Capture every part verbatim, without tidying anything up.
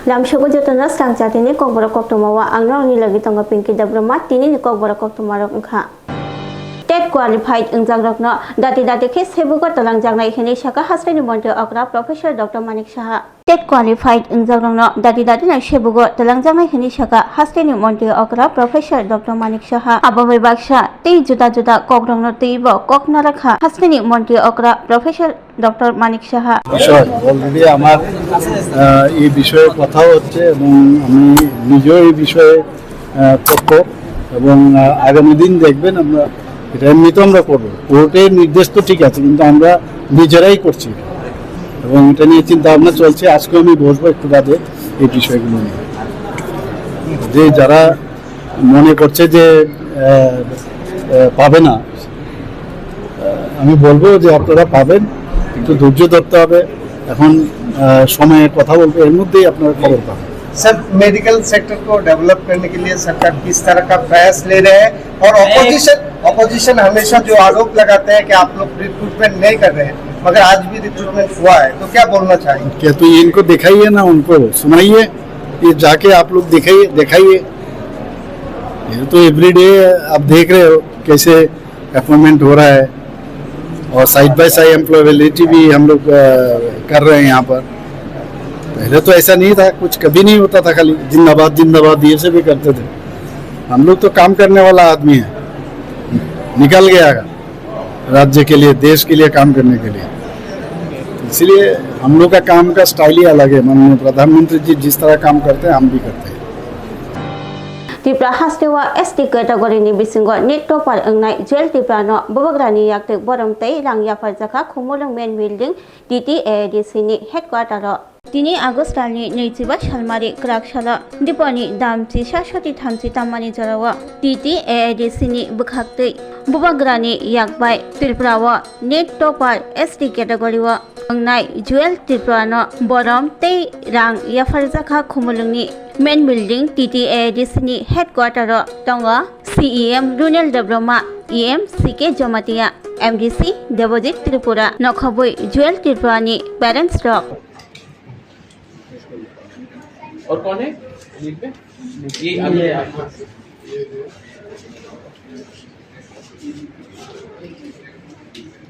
Lamsogo jotono swrang chatini kokborok koktwma o ang norokni logi tongo Pinky Debbarma. Tinini kokborok koktwma rok wngkha. Tet qualified wngjakrokno dati dati khe sebugo twlangjaknai hwnwi sakha hasteni montri okra Professor Doctor Manik Saha. Tet qualified wngjakrokno dati dati no sebugo twlangjaknai hwnwi sakha hasteni montri okra Professor Doctor Manik Saha. Abo bai baksa tei juda juda kokrokno twibo kok narakha hasteni montri okra Professor Doctor Manik Saha. বিষয় অলরেডি আমার আহ, এই বিষয়ে কথা হচ্ছে এবং আমি নিজেও এই বিষয়ে আহ, পক্ষ এবং আহ, আগামী দিন দেখবেন আমরা এটা এমনি তো আমরা করবো। কোর্টের নির্দেশ তো ঠিক আছে, কিন্তু আমরা নিজেরাই করছি এবং এটা নিয়ে চিন্তা ভাবনা চলছে। আজকে আমি বসবো একটু বাদে এই বিষয়গুলো নিয়ে, যে যারা মনে করছে যে আহ, আহ, পাবে না, আহ, আমি বলবো যে আপনারা পাবেন, একটু ধৈর্য ধরতে হবে। এখন আহ, সময়ে কথা বলবো, এর মধ্যেই আপনারা খবর পাবেন। सर, मेडिकल सेक्टर को डेवलप करने के लिए सरकार किस तरह का प्रयास ले रहे हैं? और ऑपोजिशन, ऑपोजिशन हमेशा जो आरोप लगाते हैं कि आप लोग रिक्रूटमेंट नहीं कर रहे हैं, मगर आज भी रिक्रूटमेंट हुआ है, तो क्या बोलना चाहेंगे? क्या तो ये इनको दिखाइए ना, उनको सुनाइए, ये जाके आप लोग दिखाइए, दिखाइए। ये तो एवरीडे आप देख रहे हो कैसे अपॉइंटमेंट हो रहा है, और साइड बाय साइड एम्प्लॉयबिलिटी भी हम लोग अ, कर रहे हैं यहाँ पर। पहले तो ऐसा नहीं था, कुछ कभी नहीं होता था, खाली जिंदाबाद जिंदाबाद ये से भी करते थे। हम लोग तो काम करने वाला आदमी है, निकल गया राज्य के लिए, देश के लिए काम करने के लिए। इसलिए हम लोग का काम का स्टाइल ही अलग है। माननीय प्रधानमंत्री जी जिस तरह काम करते हैं, हम भी करते हैं। Tripura haste o S T category ni bisingo NEET topper wngnai Jewel Tripura no bubagra ni yaktwi borom tei rang yapharjakha Khumulwng main building T T A A D C ni headquarter o. Tini August talni nwichiba salmari kwrak salo Diponi dam chisa soti thamchi tammani jorao T T A A D C ni bwkhaktwi bubagrani yakbai Tripura o NEET topper S T category o wngnai Jewel Tripura no borom tei rang yapharjakha Khumulwngni main building T T A A D C ni headquarter o tongo C E M Runel Debbarma, E M C K Jamatia, M D C Debojit Tripura, nokhobwi Jewel Tripura ni parents rok. और कौन है? ये अभी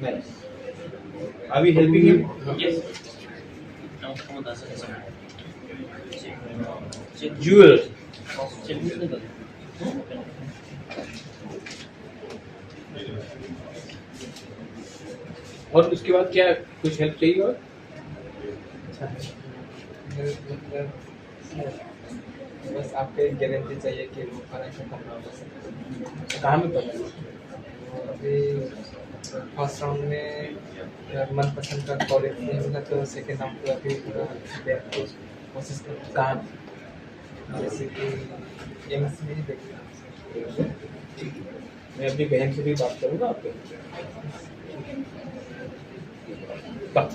नहीं। Are we helping him? Yes. Jewel. और उसके बाद क्या कुछ हेल्प चाहिए और? अच्छा, मेरे, मेरे, बस आपको एक गारंटी चाहिए कि वो पढ़ाई खत्म ना हो सके। कहाँ में पढ़ा है? वो अभी फर्स्ट राउंड में मनपसंद का कॉलेज नहीं मिला, तो सेकेंड राउंड को अभी पूरा देने की कोशिश कर रहा हूँ। कहाँ? जैसे कि एम्स में ही देखना। मैं अपनी बहन से भी बात करूंगा आपके। बात।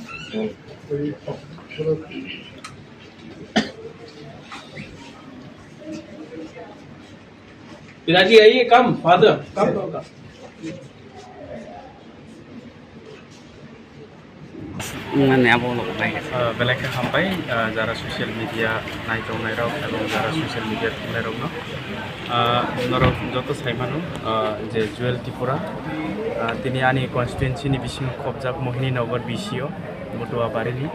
पिताजी आइए, कम, फादर, कम, कम, कम। Mane abo ulo nai. Ah, belai khe hambai, ah, jara social media naitongnai rok ebong jara social media thumnai rokno. Ah, norok joto sai mano, ah, je Jewel Tripura, ah, tini ani constituency ni bisingo khobjak Mohini Nagar B C O, Motuabari ni.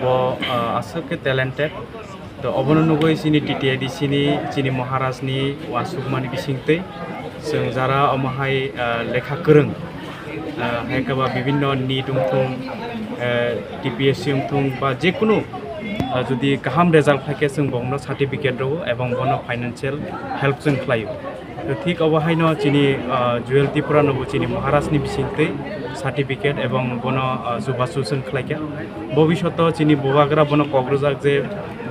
Bo, ah, aswk khe talented. To obono nugwi chini T T A D C ni, chini Maharaj ni uansukmani bisingtwi chwng jara omo hai, ah, lekha kwrwng, ah, hai khe ba bibinno NEET wngthung, eh, T P S C wngthung ba jekunu, ah, jodi kaham result phai khe chwng bono certificate rwo ebong bono financial help chwng khlaio. Thik obo haino chini, ah, Jewel Tripura no bo chini Maharaj ni bisingtwi certificate ebong bono, ah, chubachu chwng khlaikha. Bobishoto chini bubagra bono kok rwjak je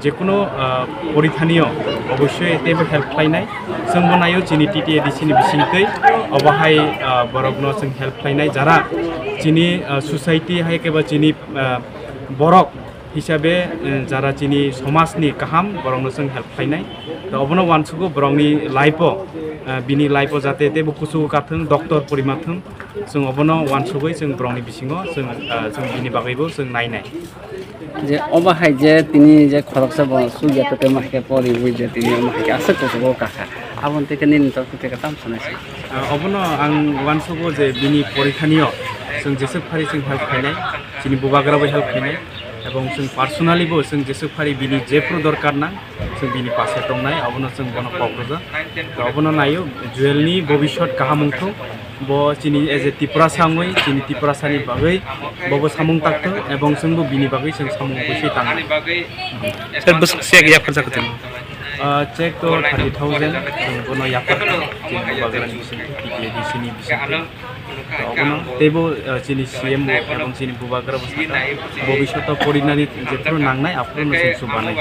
jekunu, ah, porithanio obossoi teibo help khlainai. Chwngbo naio chini T T A D C ni bisingtwi obo hai, ah, borokno chwng help khlainai. Jara chini, ah, society hai khe ba chini, ah, borok Hisabe, eh, jara chini somajni kaham, borokno chwng help khlainai. To obono uansugo borokni life-o, eh, bini life-o jate teibo kuchugo kathwng, doctor porimathwng, chwng obono uansugwi chwng borokni bisingo chwng, eh, chwng bini bagwibo chwng nainai. Je obo hai je tini je khoroksa bo sugya to tei ma hai khe poriwi je tini omo hai khe aswk kuchugo kakha. Aboni tei khe nini tongthu tei khe tamo sanai se. Ah, obono ang uansugo je bini porikhanio chwng jeswk phari chwng help khainai, chini bubagrabo help khainai, ebong chwng personally bo chwng jeswk phari bini jephru dorkar nang, chwng bini pase tongnai, obono chwng bono kok rwjak. To obono naio, Jewel ni bobiswt kaham wngthung, bo chini as a Tiprasa wngwi, chini Tiprasa ni bagwi bobo samung takthung, ebong chwngbo bini bagwi chwng samung bwswi tangthung. Sir, bwswk check yapharjak tong? Ah, check to thirty thousand, chwng bono yaphar, chini bubagrani bisingtwi, T P A D C ni bisingtwi. To obono teibo, ah, chini C M bo ebong chini bubagra bo sakha, bobiswto porinani jephru nangnai aphuru no chwng chubanai.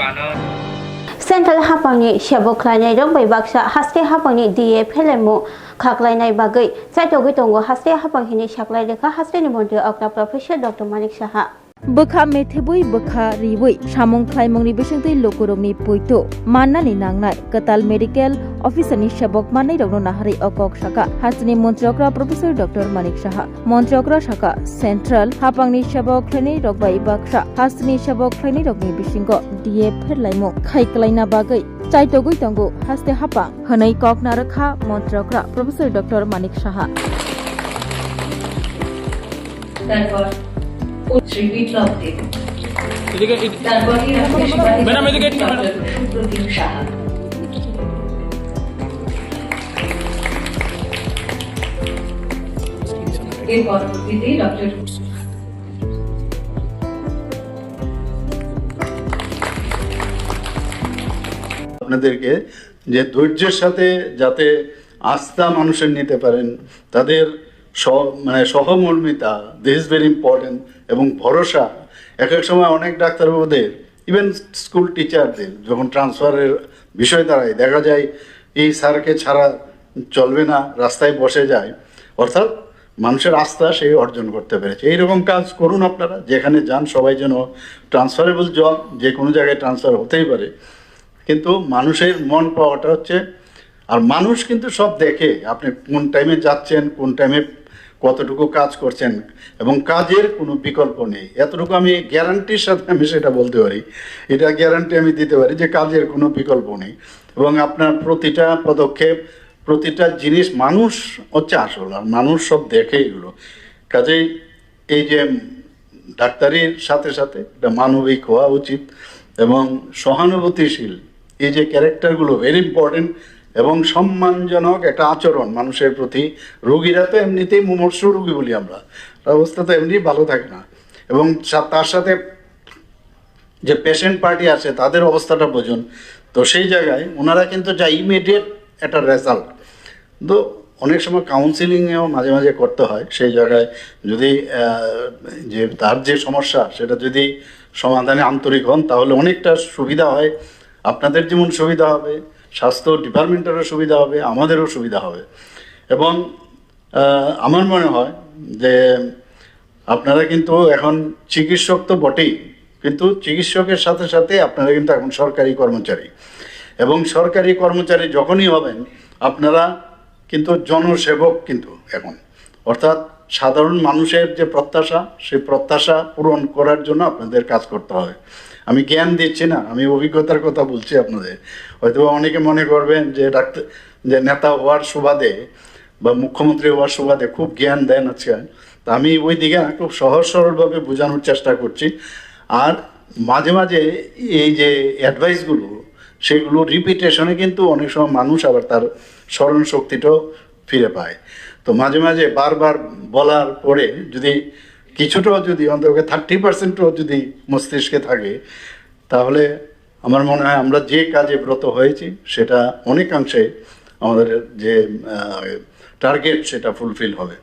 Central hapangni sebo khlainai rok bai baksa haste hapangni D A phelaimung khaklainai bagwi chaitogwi tongo haste hapang hwnwi saklai rwkha hasteni montri okra Professor Doctor Manik Saha. Bwkha methebwi bwkha riwi samung khlaimungni bisingtwi lukurokni poito mannani nangnai kwtal medical officer ni sebok mannairokno naharwi o kok sakha hasteni montri okra Professor Doctor Manik Saha. Montri okra sakha, Central hapangni sebok khlainai rok bai baksa hasteni sebok khlainai rokni bisingo D A pherlaimung khai kwlaina bagwi chaitogwi tongo haste hapang hwnwi kok narwkha montri okra Professor Doctor Manik Saha. তারপর শ্রী বিপ্লব দেব। এদিকে, এদিকে। তারপর ম্যাডাম, এদিকে একটু, madam. Doctor Supratim সাহা। এর পরবর্তীতে ডক্টর আপনাদেরকে যে ধৈর্যের সাথে যাতে আস্থা মানুষের নিতে পারেন, তাদের স-, মানে সহমর্মিতা, this is very important, এবং ভরসা। এক এক সময় অনেক ডাক্তারবাবুদের, ইভেন স্কুল টিচারদের যখন ট্রান্সফারের বিষয় দাঁড়ায়, দেখা যায় এই স্যারকে ছাড়া চলবে না, রাস্তায় বসে যায়, অর্থাৎ মানুষের আস্থা সে অর্জন করতে পেরেছে। এইরকম কাজ করুন আপনারা, যেখানে যান সবাই যেন ট্রান্সফারেবল জব, যে কোনো জায়গায় ট্রান্সফার হতেই পারে, কিন্তু মানুষের মন পাওয়াটা হচ্ছে, আর মানুষ কিন্তু সব দেখে, আপনি কোন টাইমে যাচ্ছেন, কোন টাইমে কতটুকু কাজ করছেন, এবং কাজের কোনো বিকল্প নেই। এতটুকু আমি গ্যারান্টির সাথে আমি সেটা বলতে পারি, এটা গ্যারান্টি আমি দিতে পারি যে কাজের কোনো বিকল্প নেই। এবং আপনার প্রতিটা পদক্ষেপ, প্রতিটা জিনিস, মানুষ হচ্ছে আসল, আর মানুষ সব দেখে এগুলো। কাজেই এই যে ডাক্তারির সাথে সাথে এটা মানবিক হওয়া উচিত এবং সহানুভূতিশীল, এই যে ক্যারেক্টারগুলো ভেরি ইম্পর্টেন্ট, এবং সম্মানজনক একটা আচরণ মানুষের প্রতি। রোগীরা তো এমনিতেই মুমূর্ষু রোগী বলি আমরা, তার অবস্থা তো এমনি ভালো থাকে না, এবং সা-, তার সাথে যে পেশেন্ট পার্টি আছে তাদের অবস্থাটা বুঝুন। তো সেই জায়গায় ওনারা কিন্তু যা ইমিডিয়েট একটা রেজাল্ট, তো অনেক সময় কাউন্সিলিংয়েও মাঝে মাঝে করতে হয়। সেই জায়গায় যদি, আহ, যে তার যে সমস্যা সেটা যদি সমাধানে আন্তরিক হন তাহলে অনেকটা সুবিধা হয়, আপনাদের যেমন সুবিধা হবে, স্বাস্থ্য ডিপার্টমেন্টেরও সুবিধা হবে, আমাদেরও সুবিধা হবে। এবং আহ, আমার মনে হয় যে আপনারা কিন্তু এখন চিকিৎসক তো বটেই, কিন্তু চিকিৎসকের সাথে সাথে আপনারা কিন্তু এখন সরকারি কর্মচারী, এবং সরকারি কর্মচারী যখনই হবেন আপনারা কিন্তু জনসেবক কিন্তু এখন, অর্থাৎ সাধারণ মানুষের যে প্রত্যাশা, সেই প্রত্যাশা পূরণ করার জন্য আপনাদের কাজ করতে হবে। আমি জ্ঞান দিচ্ছি না, আমি অভিজ্ঞতার কথা বলছি আপনাদের। হয়তো অনেকে মনে করবেন যে ডাক্তার, যে নেতা হওয়ার সুবাদে বা মুখ্যমন্ত্রী হওয়ার সুবাদে খুব জ্ঞান দেন আজকাল। তা আমি ওই দিকে না, খুব সহজ সরলভাবে বোঝানোর চেষ্টা করছি। আর মাঝে মাঝে এই যে অ্যাডভাইসগুলো, সেগুলো রিপিটেশনে কিন্তু অনেক সময় মানুষ আবার তার স্মরণ শক্তিটাও ফিরে পায়। তো মাঝে মাঝে বারবার বলার পরে যদি কিছুটাও যদি অন্তত থার্টি পার্সেন্টও যদি মস্তিষ্কে থাকে, তাহলে আমার মনে হয় আমরা যে কাজে ব্রত হয়েছি সেটা অনেকাংশে আমাদের যে, আহ, টার্গেট সেটা ফুলফিল হবে।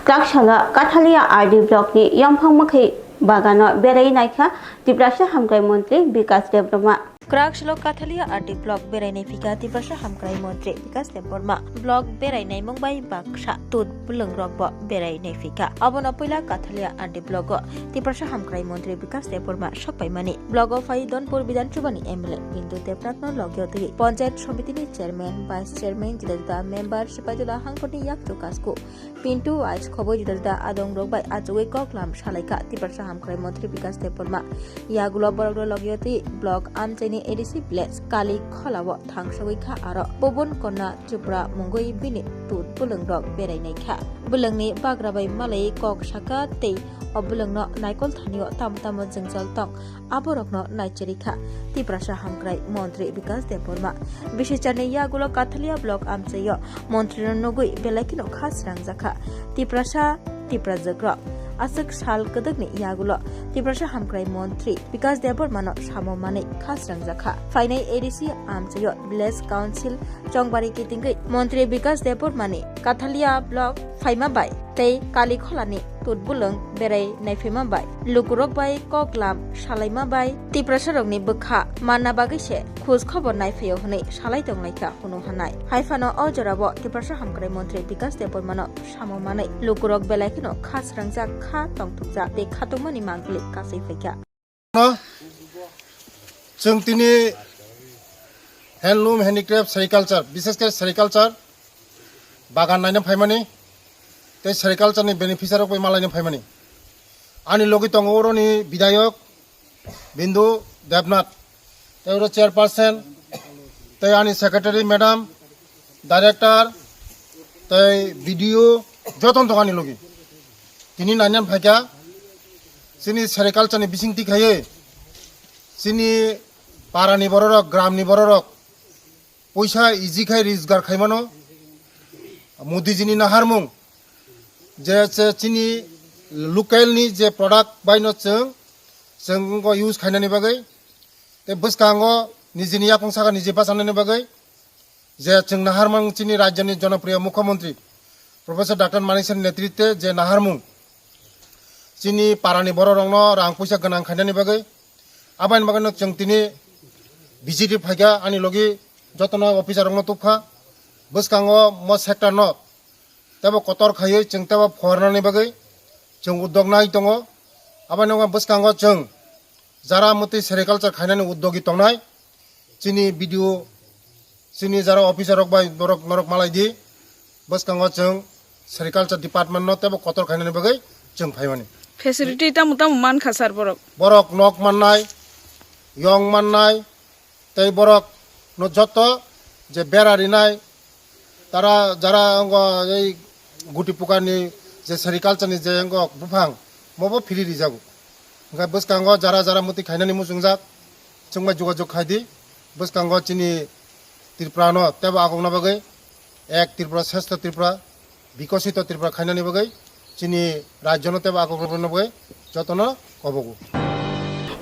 Klaksala Kathalia R D block ni Yongphang Mwkhwi bagano berai naikha Tiprasa hamkrai montri Bikas Debbarma. Kwrak salo Kathalia R D block berai nai phika Tiprasa hamkrai montri Bikas Debbarma. Block berai naimung bai baksa tut bwlwng rok bo berai nai phika. Abono puila Kathalia R D block o Tiprasa hamkrai montri Bikas Debbarma sok paimani. Block o phai Donpur Bidhan Sabha ni M L A Bindu Debnath no logio twi Panchayat Samiti ni chairman, vice chairman, juda juda member, sipai juda hangkor ni yakchu kasku Pintu wise khoboi juda juda adong rok bai achugwi kok lam salaikha Tiprasa hamkrai montri Bikas Debbarma. Yagulo borok rok logio twi block amchaini A D C village Kali Khola o thangsogwi kha aro Bubun Konna Chopra mungwi bini tut bwlwng rok berai nai kha. Bwlwng ni bagra bai malai kok saka tei o bwlwng no naikol thani o tamo tamo jwngjal tong aborokno naichiri kha Tiprasa hamkrai montri Bikas Debbarma. Bisi charni yagulo Kathalia block amchaio montrino nugwi belai kheno kha srangjakha Tiprasa Tiprajwk rok. Aswk sal kwdwkni yagulo Tiprasa hamkrai montri Bikas Debbarmano samo manwi kha srangjakha. Phainai A D C amchaio village council Chongbari kitingwi montri Bikas Debbarmani Kathalia block phaima bai tei Kalikholani tut bwlwng berai naiphaima bai lukurok bai kok lam salaima bai Tiprasarokni bwkha manna bagwi se khoj khobor naiphaio hwnwi salai tonglaikha hwnwi hwnai. Haiphano o jorao Tiprasa hamkrai montri Bikas Debbarmano samo manwi lukurok belai kheno kha srangjak, kha tongthokjak tei khatungmani mangli kasui phaikha. Chwng tini handloom, handicraft, sericulture, bishes khe sericulture bagan naina phaimani tei sericulture ni beneficiary rok bai malaina phaimani. Ani logi tongo oroni bidayok Bindu Debnath, tei oro chairperson, tei ani secretary madam, director, tei B D O, jotono tongo ani logi. Tini nainan phaikha, chini sericulture ni bisingtwi khaiwi, chini para ni bororok, gram ni bororok, puisa easy khai rijgar khaimano, Modi ji ni naharmung, je, je chini local ni je product bai no chwng, chwng wngkha use khainani bagwi, tei bwskango nijini yakung saka niji bachanani bagwi, je chwng naharmung chini rajyoni jonopriyo mukhyamantri Professor Doctor Manik Sahni netritwe je naharmung chini parani bororokno rang puisa gwnang khainani bagwi, aboni bagwino chwng tini visit phaikha, ani logi jotono officer rokno tubkha, bwskango mo sector no tebo kotor khaiwi chwng tebo phuarnani bagwi chwng uddog nai tongo. Aboni wngkha bwskango chwng jara mwtwi sericulture khainani uddogi tongnai, chini B D O, chini jara officer rok bai borok norok malai di, bwskango chwng sericulture department no tebo kotor khainani bagwi chwng phaimani. Facility tamo tamo mankha sir borok? Borok nok mannai, yong mannai, tei borok no joto je bera rinai, tara jara ongo ei guti pukani je sericulture ni je ongo buphang, mobo free rijago. Hwnkhe bwskango jara jara mwtwi khainani muchungjak, chwngbai jogajog khaidi. Bwskango chini Tripura no tebo agokna bagwi Ek Tripura Shreshtha Tripura, Bikosito Tripura khainani bagwi chini rajyono tebo agokna bagwi jotono kobogo.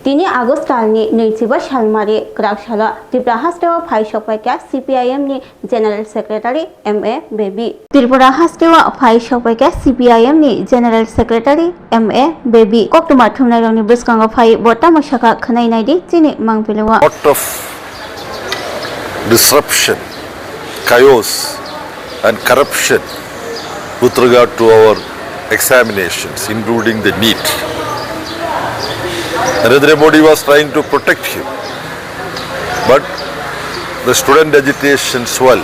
Tini August talni nwichiba salmari kwrak salo Tripura hasteo phai sokpaikha C P I M ni General Secretary M A Baby. Tripura hasteo phai sokpaikha C P I M ni General Secretary M A Baby. Koktwma thumnairokni bwskango phai bo tamo sakha khwnai naidi chini mangpilio. Lot of disruption, chaos and corruption with regard to our examinations, including the NEET. Narendra Modi was trying to protect him, but the student agitation swelled.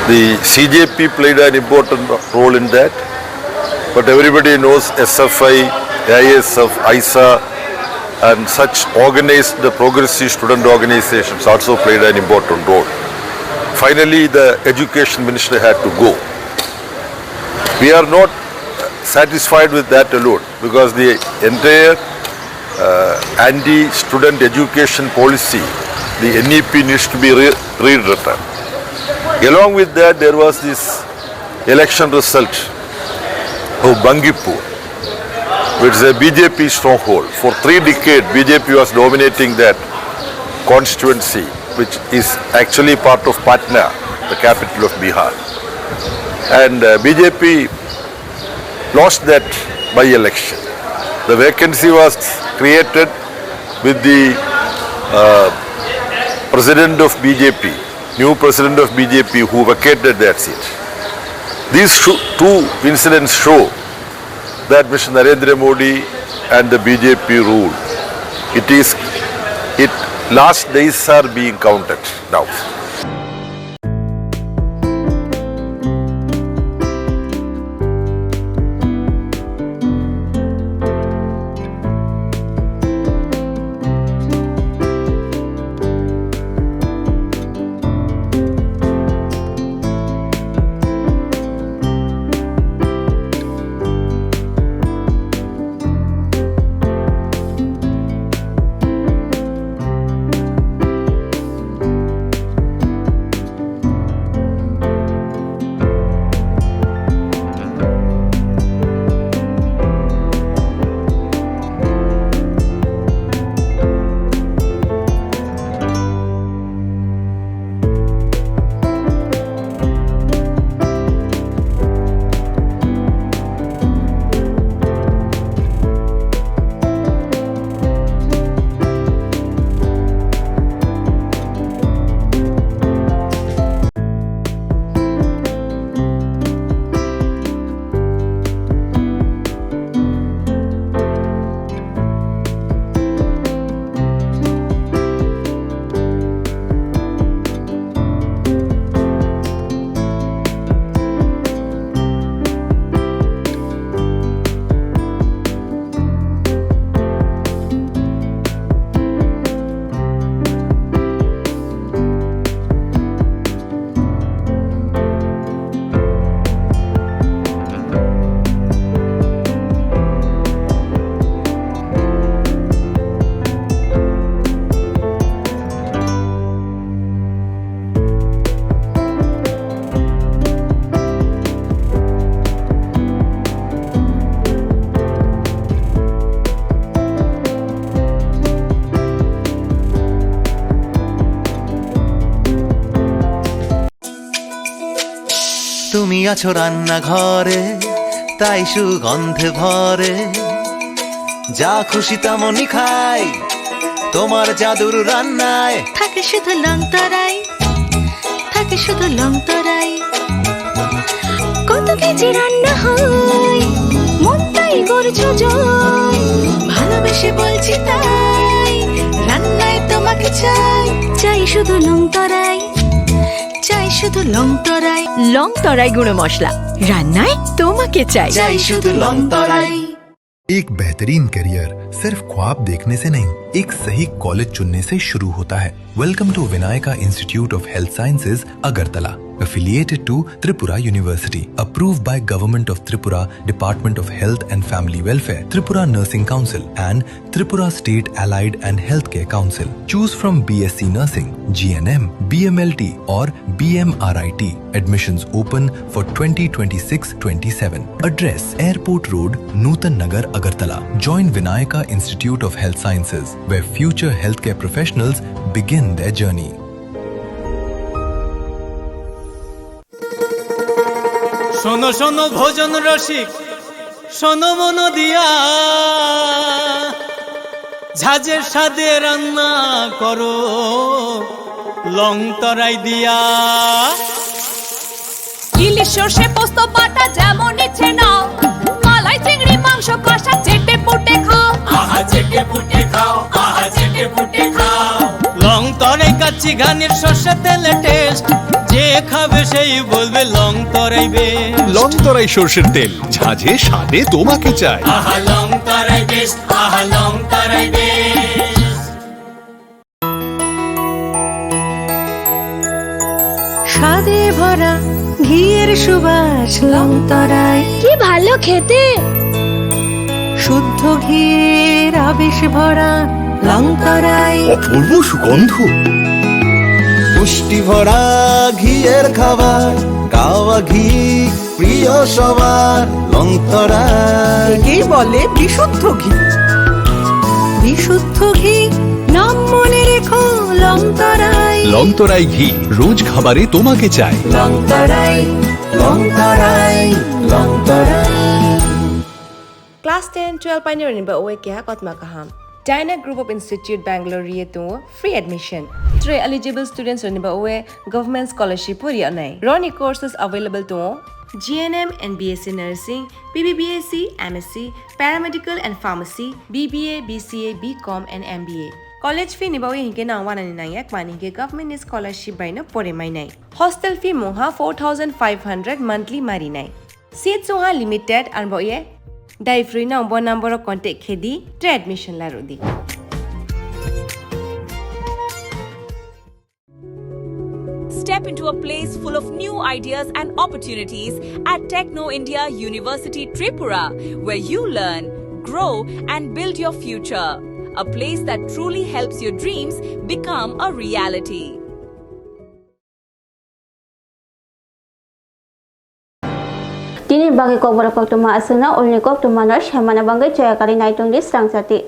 The C J P played an important role in that, but everybody knows S F I, A I S F, AISA, and such organized, the progressive student organizations also played an important role. Finally, the education minister had to go. We are not satisfied with that alone, because the entire, uh, anti-student education policy, the N E P, needs to be re-, rewritten. Along with that, there was this election result of Bangipur, which is a B J P stronghold. For three decades, B J P was dominating that constituency, which is actually part of Patna, the capital of Bihar. And, uh, B J P lost that by-election. The vacancy was created with the uh, president of B J P, new president of B J P who vacated that seat. These sho- two incidents show that Mister Narendra Modi and the B J P rule. It is, it last days are being counted now. তুমি আছো রান্নাঘরে, তাই সুগন্ধে ভরে। যা খুশি তেমনই খাই, তোমার জাদুর রান্নায়। থাকে শুধু লং তরাই, থাকে শুধু লং তরাই। কত কেজি রান্না হয়, মনটাই করছো জয়। ভালোবেসে বলছি তাই, রান্নায় তোমাকে চাই। চাই শুধু লং তরাই, চাই শুধু লং তরাই। লং তরাই গুঁড়ো মশলা, রান্নায় তোমাকে চাই। চাই শুধু লং তরাই। एक बेहतरीन करियर सिर्फ ख्वाब देखने से नहीं, एक सही कॉलेज चुनने से शुरू होता है। Welcome to Vinayaka Institute of Health Sciences, Agartala, affiliated to Tripura University, approved by Government of Tripura, Department of Health and Family Welfare, Tripura Nursing Council, and Tripura State Allied and Healthcare Council. Choose from B S C Nursing, G N M, B M L T, or B M R I T. Admissions open for twenty twenty-six twenty-seven. Address: Airport Road, Nutan Nagar, Agartala. Join Vinayaka Institute of Health Sciences, where future healthcare professionals begin their journey. শোনো শোনো ভোজন রসিক, শোনো মন দিয়া, ঝাঁঝের স্বাদে রান্না করো লং তরাই দিয়া। ইলিশ সর্ষে পোস্ত বাটা যেমন ইচ্ছে নাও, মালাই চিংড়ি মাংস কষা চেটে পুটে খাও। আহা চেটে পুটে খাও, আহা চেটে পুটে খাও। লং তরাই কাচ্চি ঘানির সর্ষে তেলে টেস্ট, যে খাবে সেই বলবে লং তরাই বেস্ট। লং তরাই সর্ষের তেল, ঝাঁঝে স্বাদে তোমাকে চাই। আহা লং তরাই বেস্ট, আহা লং তরাই বেস্ট। স্বাদে ভরা ঘিয়ের সুবাস লং তরাই। কি ভালো খেতে! শুদ্ধ ঘিয়ের আবেশ ভরা লং তরাই। অপূর্ব সুগন্ধ। পুষ্টি ভরা ঘিয়ের খাবার, গাওয়া ঘি প্রিয় সবার, লং তরাই। একেই বলে বিশুদ্ধ ঘি। বিশুদ্ধ ঘি, নাম মনে রেখো, লং তরাই। লং তরাই ঘি, রোজ খাবারে তোমাকে চাই। লং তরাই, লং তরাই, লং তরাই। Class ten, twelve painirokni bagwi keha kotma kaham. China Group of Institute Bangalore ri tongo free admission. Tei eligible students rokni bagwi government scholarship bo ri nai. Roni courses available tongo G N M and B S C nursing, B B B S C, M S C, paramedical and pharmacy, B B A, B C A, B Com and M B A. College fee ni bagwi hinkhe nang wanani nangya, kmani hinkhe government ni scholarship bai no pore mai nai. Hostel fee mungha four thousand five hundred monthly mari nai. Seat chungha limited, arbo ye dai free no bo number o contact khe di, tei admission la rw di. Step into a place full of new ideas and opportunities at Techno India University Tripura, where you learn, grow, and build your future. A place that truly helps your dreams become a reality. Tini bagwi kokborok koktwma aswkno ulni koktwmano saimana bagwi chaya karwi naitung di srang sati.